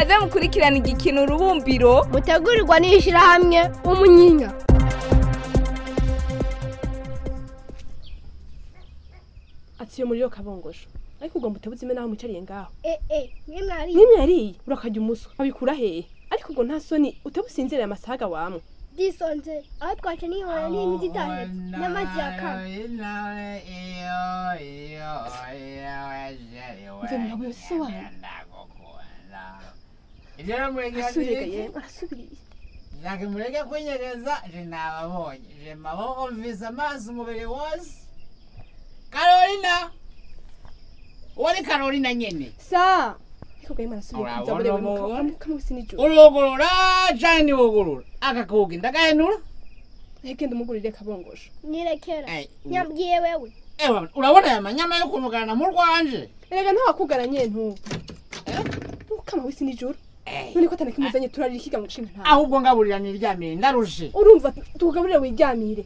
Kaze mukurikirana igikino Urubumbiro mutegurirwa n'ishirahamwe Umunyinya. Atiyo muriro kabongosho. Ariko ugomba utebuze imena aho mwicariye ngaho. Nimwe yariye urakajya umuswa abikura hehe? Ariko ubwo nta soni utebusinzira amasaga wamwe. Disonze aho twace nihora n'imiti itahetse n'amazi yakama. Mve mwabuye se wanyu. Arasubiriye. Jacques mureke kwinyereza je nababonye. Je maboko mvise amaso umubiri wose. Carolina. Wari Carolina nyene. Sa. Ariko gahima arasubiye kuza burewe kamusi nijoro. Urogorora jani wogorora. Akakugi ndagahenura. Egenda umugurire kabongosho. Nirekera. Nyambwiye wewe. Ewa urabona ya manyama yo kumugana mu rwanje. Erega ntawakugaranye ntu. Ukama wisi nijoro. None ko atanakimuzanye turarira ikiga mu nshinga nta. Ahubwo ngaburira niryamire ndarushe. Urumva tukugaburira wiryamire.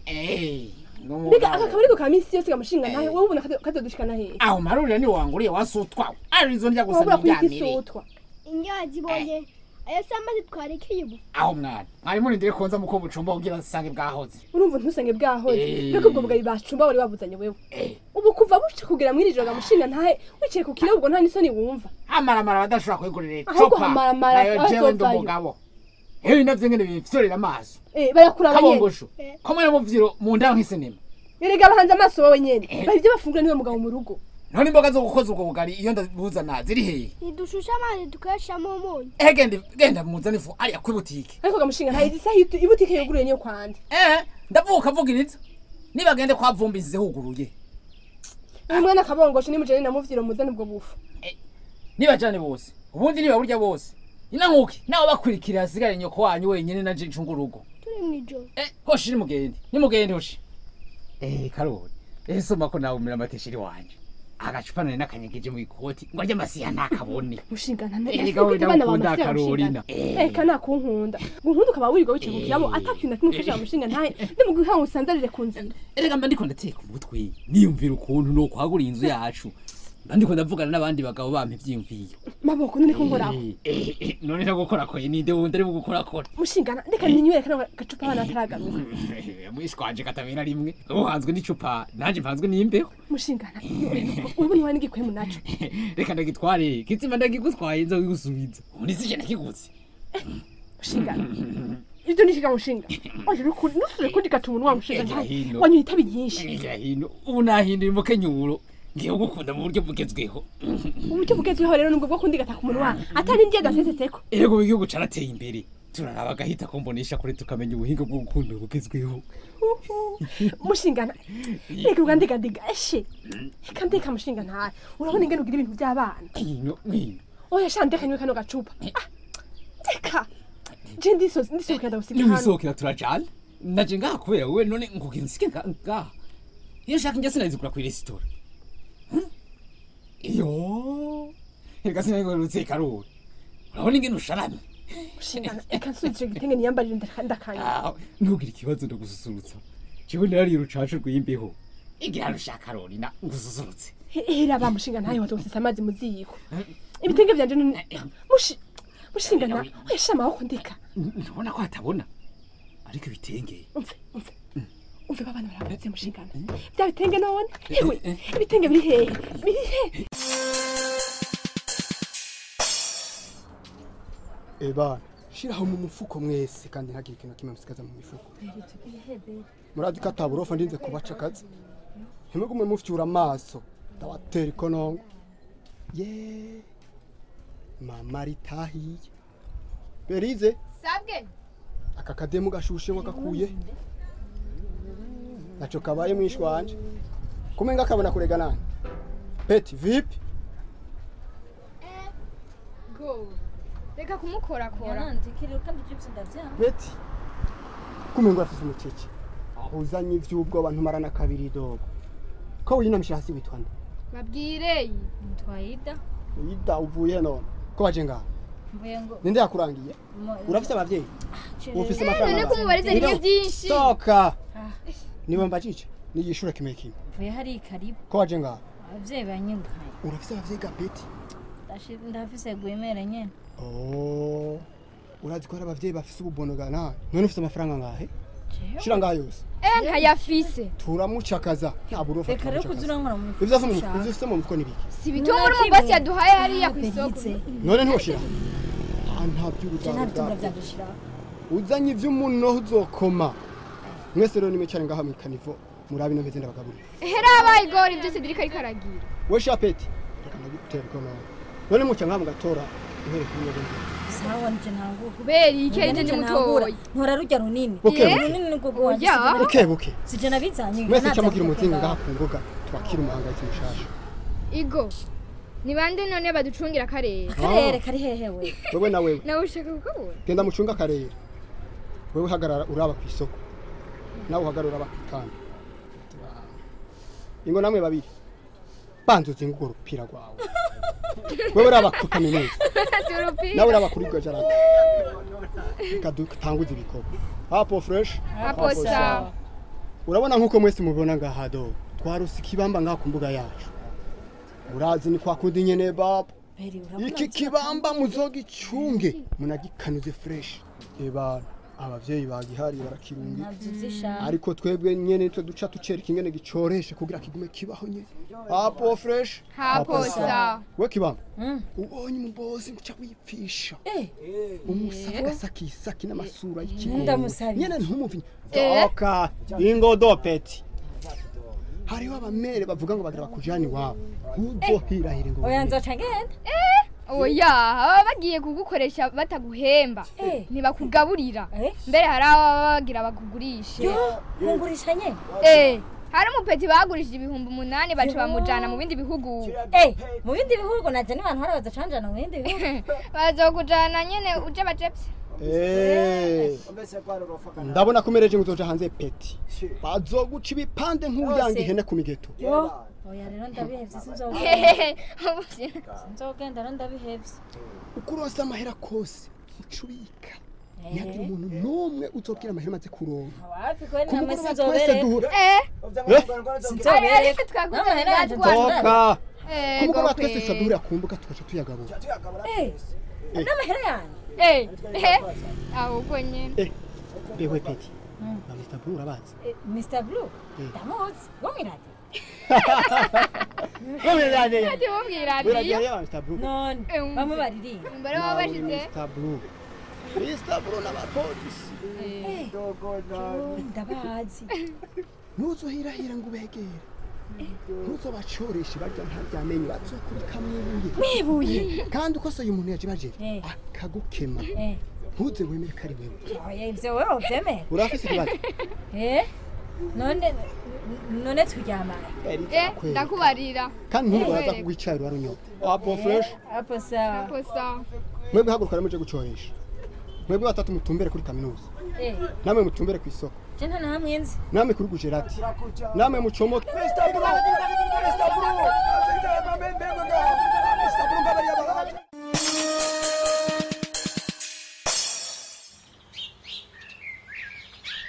Mbega aka kabariko ka minsi yose gamushinga ntahe wowe ubona kazodushikana hehe? Aho marurira ni wanguriye wasutwa. Arizo ndya gusa niryamire. Indya zibonye. Ayo samazi twarekeye ubu. Aho mwana. Mwari murindire konza muko bucumba kugira sange bwahoze. Urumva ntusange bwahoze. Mbega ubwo bugari bacumba wari wabuzanye wewe. Ubu kuva buce kugira mwiri gamushinga ntahe wicaye ku kire ubwo nta nisoni wumva. Amaramara badashobora kwigurira icopa. Ahubwo amaramara nayo jewe ndumugabo. Hewe navyo ngene bifyorera amaso. Barakuraba nyene. Kabongosho. Komwe mu vyiro mu ndaho nk'isinema. Erega bahanze amaso wowe nyene. Bari ibyo bafungura niwe mugabo mu rugo. None imboga zo gukoza ubwo bugari iyo ndabuzana ziri hehe? Nidushusha amazi tukayashiramo umunyu. Genda muzane ifu ariya kuri butike. Ariko gamushinga nta izi saha ibutike yuguruye niyo kwande. Ndavuka vugiriza. Nibagende kwa Vumbizi huguruye. Uyu mwana kabongosho nimujane na muvyiro muzane ubwo bufu. Nibajane bose. Ubundi niba burya bose. Inankuki nawe bakurikira hasigare nyoko wanyu wenyene naje ncunga urugo. Turi mwijoro. Hoshi nimugende. Nimugende hoshi. Karori. Soma ko nawe umira amateshiri wanje. Agacupa nari nakanyegeje mu ikoti ngo arye amasiya ntakabone. Mushinga Erega wowe ndagukunda Carolina. Eka nakunkunda. Ngunkunda ukaba wirirwa wicaye ku kirabo atakintu na kimwe ufasha mushinga ntahe. Ndimuguha ngo usanzarire ku nzira. Erega mba ndiko ndateka umutwe. Niyumvira ukuntu no kwagura inzu yacu. Mba ndiko ndavugana n'abandi bagabo bampa ivyiyumviro. Maboko none ko nkorako. None ntagukorakoye ninde wundi ari bugukorakora. Mushinga ndeka ninywere kano gacupa abana bataragaruka. Mwishwanje katabera rimwe. Uhanzwe n'icupa nanje mpanzwe n'imbeho. Mushingana urabona wani gikwemu naco. Reka ndagitware. Kitsima ndagigutwaye nzo gusubiza. Undi sije nakiguze. Mushingana. Ibyo nishika mushinga. Oje rukuri nusure kundi gatumuntu wa mushinga. Wanyu itabi nyinshi. Hino ubu nahinduye umukenyuro. Ngiye gukunda mu buryo bugezweho. Uburyo bugezweho rero nubwo bwo kundi gataka umunwa atari ndiye gasesetseko. Ego igihugu carateye imbere. Turaraba gahita kombonesha kure tukamenya ubuhinga bwo gukunda bugezweho. Mushingana. Reka ugandiga diga eshe. Reka ndeka mushinga ntaye. Urabona ingene ugira ibintu by'abana. Ino. Oya shande kanywe kano gacupa. Reka. Je ndisohokera ndagusiga hano. Nisohokera turajana. Naje ngaha kubera wewe none ngukinsike ngaha. Iyo nshaka njye sinazikura ku resitora. Iyo. Reka sinagorutse Karori. Urabona ingene usharamye. Mushingana eka nsubije igitenge niyambarire ndakanya. Ntugire ikibazo ndagususurutsa. Jewe narari urucacu rw'imbeho. Igira rushaka Karolina ngususurutse. Era ba mushinga ntayo watosesa amazi muziyiko. Ibitenge byanje mushingana oya shama aho ndika. Ndabona ko atabona. Ariko ibitenge. Umve. Umve babana barabatse mushingana. Bya bitenge none. Ewe ibitenge biri hehe? Biri hehe? Ebana shiraho mu mufuko mwese kandi ntagire ikintu kimwe musigaza mu mifuko. Murazi ko ataburofa ndinze kubaca akazi. Ntimugume mufyura amaso ndabatera ikonongo. Ye mama ritahiye. Berize sabwe aka kademu gashushe wakakuye. Naco kabaye mwishwanje. Kumenga kabona kurega nani? Peti vipi? Go. Reka kumukorakora. Beti. Kumengo afise umukeke. Ahuzanye ivy'ubwo abantu marana kabiri dogo. Ko winamishira hasi witwa nde? Babwire nitwa Ida. Ida uvuye none. Ko baje ngaha? Mvuye ngo. Ninde yakurangiye? Urafise abavyeyi? Ufise amafaranga? None kumubarize rimwe byinshi. Toka. Niba mbajije niyishure kimwe kimwe. Mvuye hari karibu. Ko waje ngaha? Abavyeyi banyirukanye. Urafise abavyeyi ga Beti? Ndafise gwimere nyene. Oh. Urazi ko hari abavyeyi bafise ububono gana. None ufise amafaranga ngahe? Shira ngaha yose. Ntayafise. Turamucakaza. Nta burofa. Reka rero kuzurankora mu mifuko. Ivyo ufise mu mifuko nibiki? Si bitunguru umubosi yaduhaye hariya ku isoko. None ntiwoshira. Nta by'urudaruda. Uzanye ivy'umuno uzokoma. Mwese rero nimwicare ngaha mu kanivo murabi no mpeze ndabagaburira. Hera abaye igori ibyo Cedric ariko aragira. We shapeti. Reka ndagutera ikono. None muca ngaha mugatora uhere kuri mwebwe. Sawa nje ntangura. Kubera iki ari nje mutoyi. Ntora rujya runini. Runini niko gwa. Buke buke. Sije nabizanye. Mwese ca mugira umuzinga ngaha ku ngoga twakira umuhangayitsi mushasha. Igo. Ni bande none baducungira akarere. Akarere kari hehe we? Wewe na wewe. Nawe ushaka kukabona? Genda mucunga akarere. Wewe hagarara uraba ku isoko. Nawe uhagarara uraba ku ikanda. Ingo namwe babiri. Banza uzinga urwo rupira rwawe. Wewe uraba ku kaminuza. Nawe uraba kuri Gajarata. Reka dutanguze ibikorwa. Hapo fresh. Hapo sawa. Urabona nkuko mwese mubibona ngaha do. Twaruse ikibamba ngaha ku mbuga yacu. Urazi ni kwa kundi nyene baba. Iki kibamba muzogicunge munagikanuze fresh. Eba abavyeyi bagihari barakirungi. Ariko twebwe nyene twe duca tucereka ingene gicoreshe kugira kigume kibaho nyene. Hapo fresh. Hapo sawa. We kibamba. Ubonye umubosi nguca wipfisha. Umusaka sakisaki n'amasura y'ikigo. Nyene ntumuvinye. Doka ingodo peti. Hariho abamere bavuga ngo bagira bakujana iwabo. Uzohirahira ngo. Oya nzoca ngenda. Oya, baba bagiye kugukoresha bataguhemba. Ntibakugaburira. Mbere hari abagira bakugurishe. Kungurisha nyene? Hari umupeti bagurishije 8,000 baca bamujana mu bindi bihugu. Mu bindi bihugu naje n'abantu hari bazacanjana mu bindi bihugu. Bazokujana nyene uje bajepse. Ndabona kumereje nguzoja hanze peti. Bazoguca ibipande nk'uyanga ihene ku migeto. Oya rero ndabihevye sinzogenda. Sinzogenda rero ndabihevye. Ukuronsa amahera kose ucubika. Ntihagira umuntu n'umwe uzobwira amahera maze kuronka. Wapi ko namwe sinzobereka. Sinzobereka. Doka. Ku mugoroba twese duca duhurira ku mbuga tugaca tuyagabura. N'amahera yanjye. Ahubwo nyene. Ewe peti. Ba Mr Blue urabazi? Mr Blue? Ndamuzi. Wo mwiradiyo. Wo mwiradiyo. Ati wo mwiradiyo. Mr Blue. None bamwe baririmba. Mbere babashize. Mr Blue. Mr Blue n'abapolisi. Ndabazi. Ntuzohirahira ngo ubegere. Ntuzobacoreshe barya ntaryamenye bazokubika mwibuye. Mwibuye. Kandi ukosoye umuntu yaje baje akagukema. Ntuze wemere ko ari wewe. Oya ivyo wewe uvyemera. Urafise ikibazo? None turyamana. Ndakubarira. Kandi ntubaraza kugwicara urarunyota. Hapo fresh. Hapo sawa. Hapo sawa. Mwebwe haguruka rero muje gucoresha. Mwebwe batatu mutumbere kuri kaminuza. Namwe mutumbere ku isoko. Je nta namwe nzi. Namwe kuri Gujerati. Namwe mucomoke. Mr Blue. Mr Blue. Mr Blue ngabariya.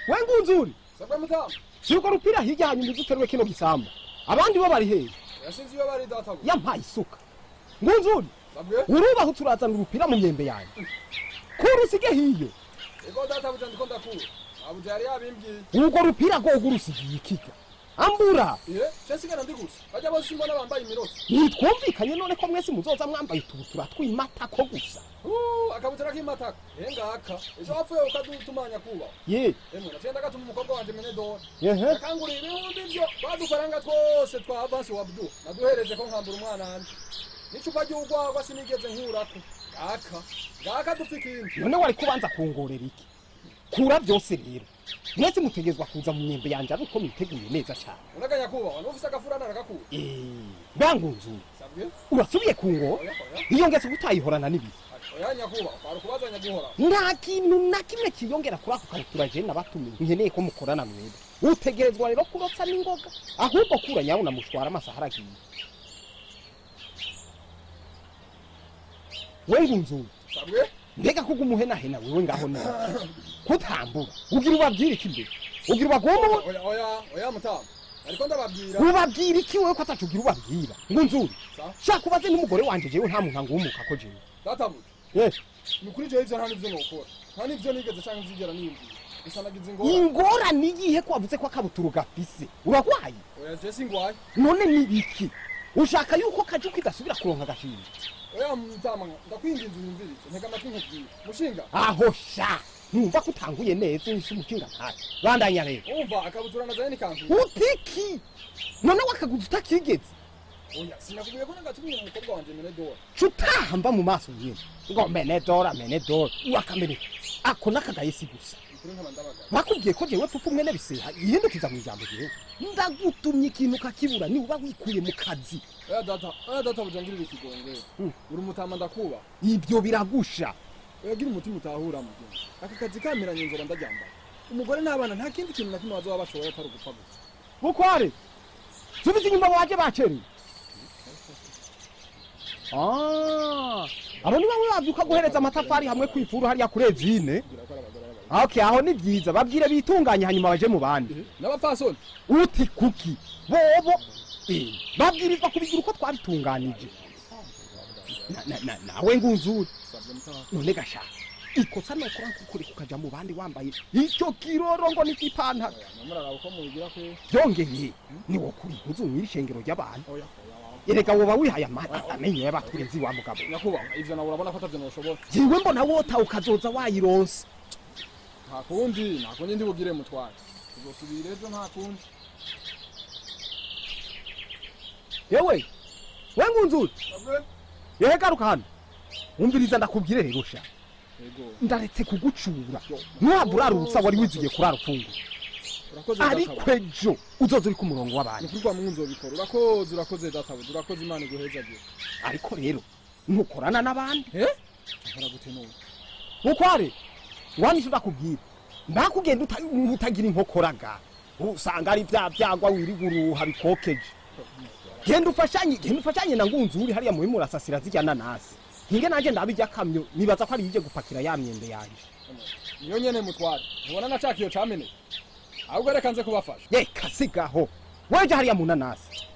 Wengunzuri. Sabwe mutamu. Siuko rupira hirya hanyuma uzuterwe kino gisamba. Abandi bo bari hehe? Yasinzi iyo bari data. Yampaye isuka. Ngunzuri. Sabwe. Urubaho turazana urupira mu myembe yanjye. Kuru usige hiyo. Ego data buja ndiko ndakura. Abuja yari yabimbwiye. Ugo rupira go urusigiye ikiga. Ambura. Cyo sigara ndi gusa. Bajya bose mbona bambaye imirotsi. Nitwumvikanye none ko mwese muzoza mwambaye utubutura tw'imatako gusa. Akabutura k'imatako. Engaka. Ejo wapfuye ukadutumanya kuba. Ye. Emwe naciye ndagatuma umukobwa wanje Menedora. Ehe. Akanguriye ibihumbi vyo badufaranga twose twa avance wa Abdu. Naduhereje ko nkambura umwana wanje. N'icupa ry'urwagwa sinigeze nkurako. Ngaka. Ngaka dupfa ikindi. None wari kubanza kungorera iki? Kura byose rero. Mwese mutegezwa kuza mu myembe yanje ari uko mwiteguye neza cyane. Unaganya kuba, ufise agafura naragakura. Bangunzu. Sabwe? Urasubiye kungora? Iyo ngeso gutayihorana n'ibihe. Oya nyakuba, barukubazanya guhora. Nta kintu na kimwe kiyongera kuri ako kabutura je nabatumiye. Nkeneye ko mukorana mwebwe. Utegerezwa rero kurotsa n'ingoga. Ahubwo kura nyabuna mushwara amasaha aragiye. Wengunzu. Sabwe? Mbega kugumuhenahena wewe ngaho none. Kutambura. Ugira ubabwire iki mbere? Ugira ubagomba? Oya oya oya mutamu. Ariko ndababwira. Ubabwira iki wewe ko atacugira ubabwira? Ngo nzuri. Shaka ubaze n'umugore wanje jewe nta muntu angumuka ko jewe. Databuja. Eh. Nukuri jewe ivyo nta nivyo nokora. Nta nivyo nigeze canke nzigera niyumvira. Gusa nagize ingorane. Ingorane iyihe ko wavuze ko akabuturu gafise? Uragwaye? Oya je singwaye. None ni biki? Ushaka yuko Kajuki gasubira kuronka agashimwe? Oya mutama ndakwinginze unyumvirize. Ntega amatwi nkubwire. Mushinga. Aho sha. Numva ko utanguye neza unyishe umushinga ntayo. Bandanya rero. Umva akabutura nazanye nikanzu. Utiki? None wakaguze utakigeze? Oya sinakubwiye ko nagatumye umukobwa wanje Menedora. Cutaha mva mu maso nyene. Ngo Menedora Menedora urakameneka. Ako nakagaye si gusa. Bakubwiye ko jewe pfupu mwene biseha yihindukiza mu ijambo jewe. Ndagutumye ikintu kakibura ni uba wikuye mu kazi. Oya data bujangirira ikigongwe. Uri umutama ndakuba. Ibyo biragusha. Oyagira umutima utahura mugenzi. Aka kazi kamiranye nzoba ndaryambaye. Umugore n'abana nta kindi kintu na kimwe bazoba bashoboye atari ugupfa gusa. Bukware. Subiza inyuma waje bacerewe. Abo ni bamwe bavyuka guhereza amatafari hamwe kwifuru hariya kuri zine. Okay, aho ni byiza babwire bitunganye hanyuma baje mu bandi. N'abapfasoni. Uti kuki? Bobo babwirizwa kubigira uko twabitunganije. Nawe ngunzuri. None gasha. Ikosa nokora kukuri kukaja mu bandi wambaye icyo kiroro ngo ni ipantaro. Namuraraba uko mubigira kwe. Byongeye ni wo kuri impuzu mw'irishengero ry'abantu. Erega woba wihaye amenyo y'abaturenzi wa mugabo. Nyakubahwa ivyo nawe urabona ko atavyo noshobora. Jewe mbona wota ukazoza wayironse. Nta kundi ndi bugire mutware. Tuzosubira ejo nta kundi. Yewe we ngunzuri. Yewe garuka hano. Umviriza ndakubwire rero sha. Ndaretse kugucura. Ntuhabura urutsa wari wizigiye kurara ufungura. Ariko ejo uzoza uri ku murongo w'abantu. Nukuri munzo bikora. Urakoze databuja. Urakoze Imana iguhezagira. Ariko rero ntukorana n'abandi. Nkora gute none? Bukware. Wani ndakubwira. Ndakugenda utagira inkokoraga. Usanga ari bya byagwa wiriguruha bikokeje. Genda ufashanye na ngunzuri hariya muri murasasira zijya nanasi. Hinge nanje ndabijya kamyo nibaza ko ari yije gupakira ya myembe yanje. Niyo nyene mutware. Ntubona nacakiyo camene. Ahubwo reka nze kubafasha. Reka sigaho. Weje hariya mu nanasi.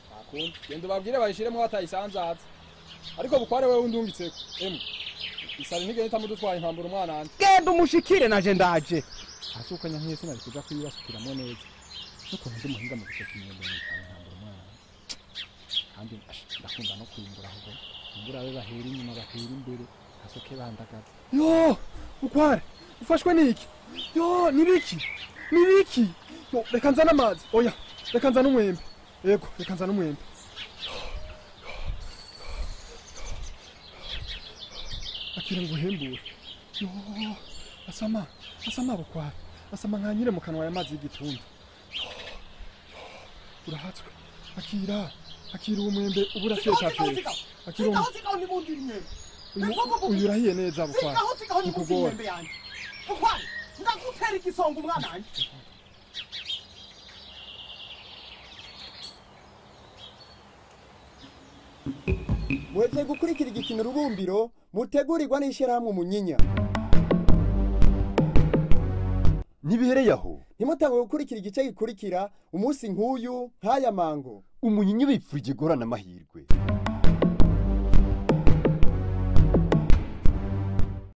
Ntakundi. Genda ubabwire bayishiremo batayisanzaza. Ariko bukware wewe undungitseko. Emwe. Isari ntigenda itamudutwaye intambura umwana wanje. Genda umushikire naje ndaje. Asukanya nkiye sinari kuja kuyibasukiramo neza. Nukuntu ndi muhinga mu gusoka imyembe n'intambura umwana. Kandi ndakunda no kwimbura ahubwo. Imbura be bahera inyuma bahera imbere asoke bandagaza. Yo, bukware ufashwe niki? Yo, nibiki? Nibiki? Yo, reka nzana amazi. Oya, reka nzana umwembe. Yego, reka nzana umwembe. Akira nguhembure. Yo, asama bukware. Asama nkanyire mu kanwa y'amazi y'igitundu. Urahatswe. Akira umwembe ubura cyeka. Akira umwembe. Uyu urahiye neza bukware. Sigaho nibundi imyembe yanje. Bukware, ndagutera igisongo umwana wanje. Mweze gukurikira igikino Urubumbiro mutegurirwa n'ishyirahamwe Umunyinya. Ntibihereye aho. Ntimutangwe gukurikira igice gikurikira umunsi nk'uyu nk'aya mango. Umunyinya ubipfurije guhorana amahirwe.